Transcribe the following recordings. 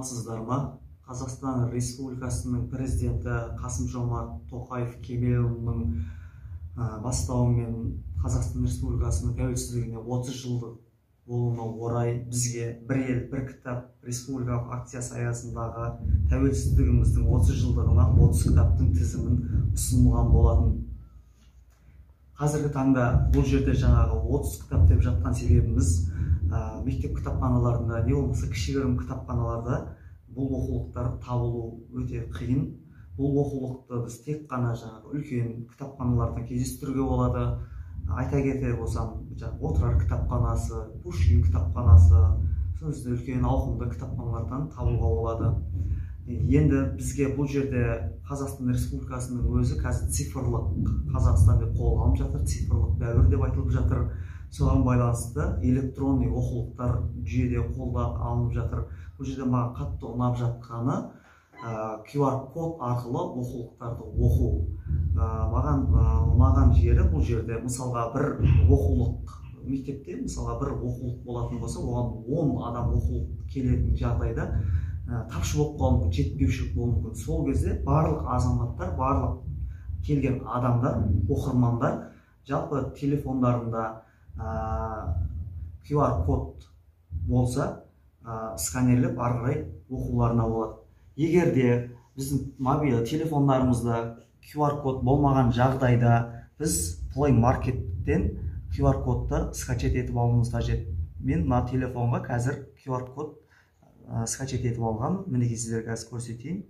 Саламатсыздар ма? Қазақстан Республикасының президенті Қасым-Жомарт Тоқаев Кемелұлының бастауымен Қазақстан Республикасының тәуелсіздігіне 30 жылдық болуына орай бізге бір ел, бір кітап республикалық акциясы аясындағы тәуелсіздігіміздің 30 жылдығына 30 кітаптың тізімін ұсынылған болатын. Қазіргі таңда бұл жерде жаңағы 30 кітап деп жатқан себебіміз мектеп кітапханаларында, не болмаса кішігірім кітапханаларда бұл оқулықтар табылу өте қиын. Бұл оқулықты біз тек қана жаңағы үлкен кітапханалардан кездестіруге болады. Айта кетер болсам, жаңағы Отырар кітапханасы, Пушкин кітапханасы, сосын үлкен ауқымды кітапханалардан табуға болады. Енді бізге бұл жерде Қазақстан Республикасының өзі қазір цифрлық Қазақстан деп қолға алып жатыр, цифрлық дәуір деп айтылып жатыр. Соған байланысты электронный оқулықтар жүйеде қолға алынып жатыр. Бұл жерде маған қатты ұнап жатқаны QR код арқылы оқулықтарды оқу. Маған ұнаған жері бұл жерде мысалға бір оқулық мектепте, мысалға бір оқулық болатын болса, оған 10 адам оқулық келетін жағдайда тапшы болып қалуы мүмкін, жетпеушілік болуы мүмкін. Сол кезде барлық азаматтар, барлық келген адамдар, оқырмандар жалпы телефондарында QR код болса, сканерлеп ары қарай оқуларына болады. Егер де біздің мобиль телефондарымызда QR код болмаған жағдайда біз Play Market'тен QR кодты скачать етіп алуымыз қажет. Мен мына телефонға қазір QR код скачать етіп алғанмын. Мінекей, сіздерге қазір көрсетейін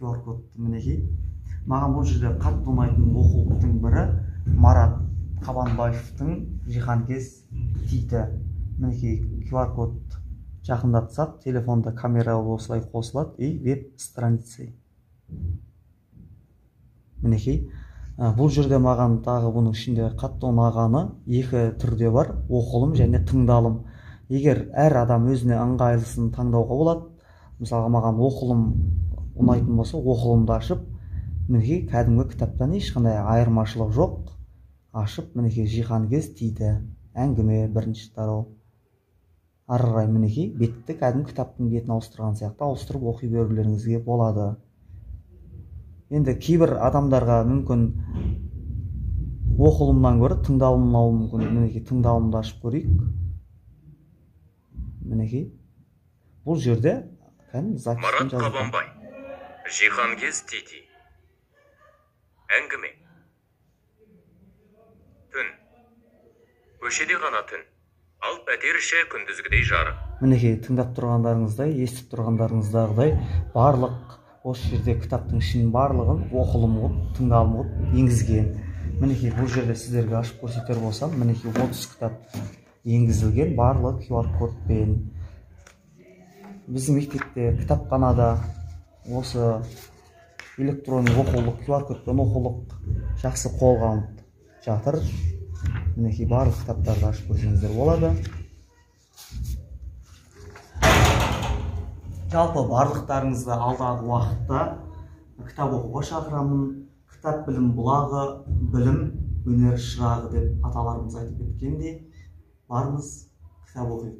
QR кодты. Мінекей, маған бұл жерде қатты ұнайтын оқулықтың бірі Марат Қабанбаевтың «Жиһанкез Титі». Мінекей, QR код жақындатсақ, телефонда камера осылай қосылады и веб страницы. Мінекей, бұл жерде маған тағы бұның ішінде қатты ұнағаны екі түрде бар: оқылым және тыңдалым. Егер әр адам өзіне ыңғайлысын таңдауға болады. Мысалға, маған оқылым ұнайтын болса, оқылымды ашып, мінекей, кәдімгі кітаптан ешқандай айырмашылық жоқ. Ашып, мінекей, «Жиһанкез Титі», әңгіме, бірінші тарау. Ары қарай, мінекей, бетті кәдімгі кітаптың бетін ауыстырған сияқты ауыстырып оқи берулеріңізге болады. Енді кейбір адамдарға мүмкін оқылымнан гөрі тыңдалым ұнауы мүмкін. Мінекей, тыңдалымды ашып көрейік. Мінекей, бұл жерде кәдімгі записпен Марат жазылған. Қабанбай. «Жиһанкез Тити». Әңгіме. Түн. Көшеде ғана түн. Ал пәтер іші күндізгідей жарық. Мінекей, тыңдап тұрғандарыңыздай, естіп тұрғандарыңыздағыдай, барлық осы жерде кітаптың ішінің барлығын оқылым қылып, тыңдалым қылып енгізген. Мінекей, бұл жерде сіздерге ашып көрсетер болсам, мінекей, 30 кітап енгізілген, барлығы QR кодпен. Біздің мектепте, кітапханада осы электронный оқулық, QR кодпен оқулық жақсы қолға алынып жатыр. Мінекей, барлық кітаптарды ашып көрсеңіздер болады. Жалпы барлықтарыңызды алдағы уақытта кітап оқуға шақырамын. Кітап — білім бұлағы, білім — өнер шырағы деп аталарымыз айтып кеткендей, барымыз кітап оқиық.